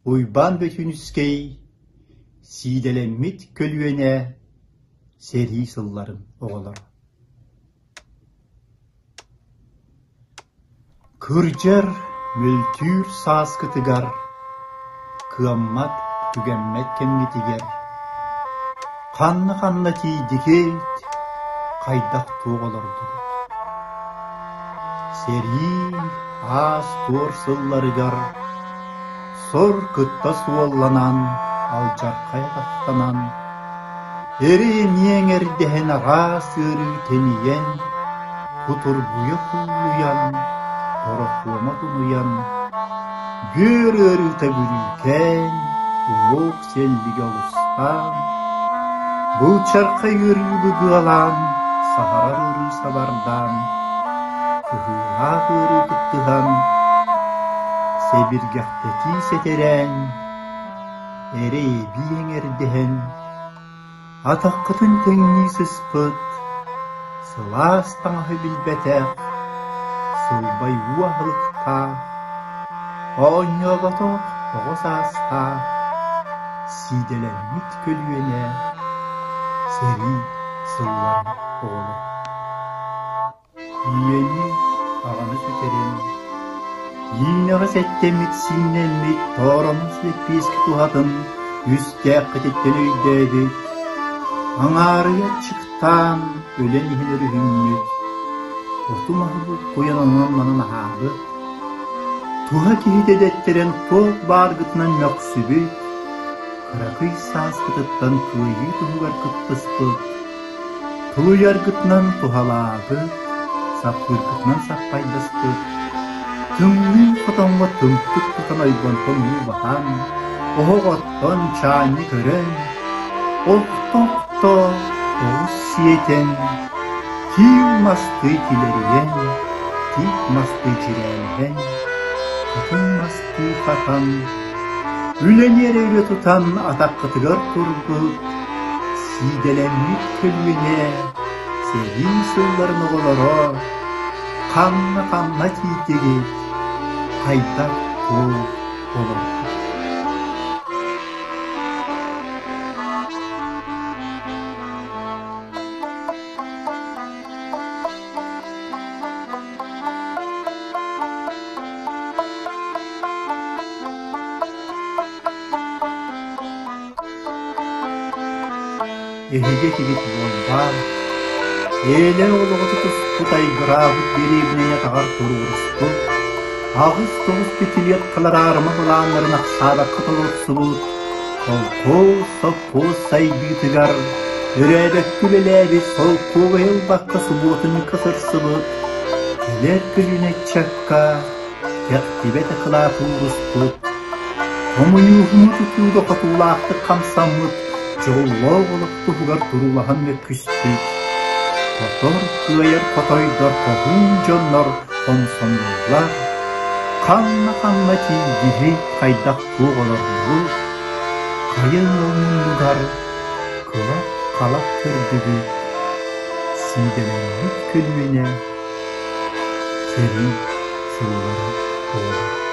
Уйбаан Бөтүүнүскэй «Сиидэлэммит көлүөнэ сэрии сылларын оҕолоро» Кырдьар, мөлтүүр сааскытыгар, кыаммат, түгэммэт кэмҥитигэр ханна-ханна тиийдигит, хайдах-туох олордугут? Сэрии аас-туор сылларыгар Сор кытта суолланан, алдьархай атахтанан, эрэй эмиэ эҥэрдэһэн араас ыарыы тэнийэн, кутургуйа куллуйан, орохуома тунуйан, бүөр ыарыыта бүрүүкээн, уҥуох сэллигэ олустаан, былчархай ыарыы быгыалаан, саһарар ыарыы сабардаан, кыһыылаах ыарыы кыттыһан, сэбиргэхтэтии сэтэрээн, эрэй эбии эҥэрдэһэн, атаххытын тэҥнии сыспыт, сылаас таҥаһы билбэтэх, сылбай уу аһылыктаах, оонньооботох оҕо саастаах, сиидэлэммит көлүөнэ, сэрии сылларын оҕолоро. Ийэни, аҕаны сүтэрэн, киинэҕэ сэттэммит сииннэммит тооромос лэппиэскэ туһатын үстээххититтэн өйдөөбүт, аҥаарыйа аччыктаан өлөн иһэн өрүһүммүт, оту-маһы буккуйан онон-манан аһаабыт, туһа киһитэ дэттэрэн туох бааргытынан мөхсүбүт, кыракый сааскытыттан кыайыы туһугар кыттыспыт, Тулуйаргытынан туһалаабыт, саппыыргытынан саппайдаспыт, тымныы хотоҥҥо тымтык тутан ойбонтон уу баһан, оһох оттон чаанньы көрөн, охто-охто оҕус сиэтэн, киил мастыы килэрийэн, тиит мастыы чирээлэһэн, хатыҥ мастыы хатан, үлэни эрэ өрө тутан атаххытыгар турбут, Сиидэлэммит көлүөнэ сэрии сылларын оҕолоро ханна-ханна тиийдигит, хайдах туох олордугут? Эһиги этигит буолбаат, Ээлэ олоҕу тутуспут айгыраабыт дэриэбинэни атаҕар туруоруспут, 89 пятилеткалар аарыма былааннарын ахсаабакка толорсубут, холкуос, сопхуос сайдыытыгар өрөөбөккө үлэлээбит солкуобайы ылбакка субуотунньукка сырсыбыт, кэлэр көлүөнэ ыччакка кэхтибэт акылаат ууруспут, хомуньууһуну тутууга хотуулаахтык хамсаммыт дьоллоох олох туһугар туруулаһан мөккүспүт, хотор кыайар хотойдор хоһуун дьоннор хомсомуоллар, ханна-ханна тиийдигит хайдах туох олордугут, хайа ыал муннугар кылап-халап көрдүгүт, сиидэлэммит көлүөнэ сэрии сыллара буолар.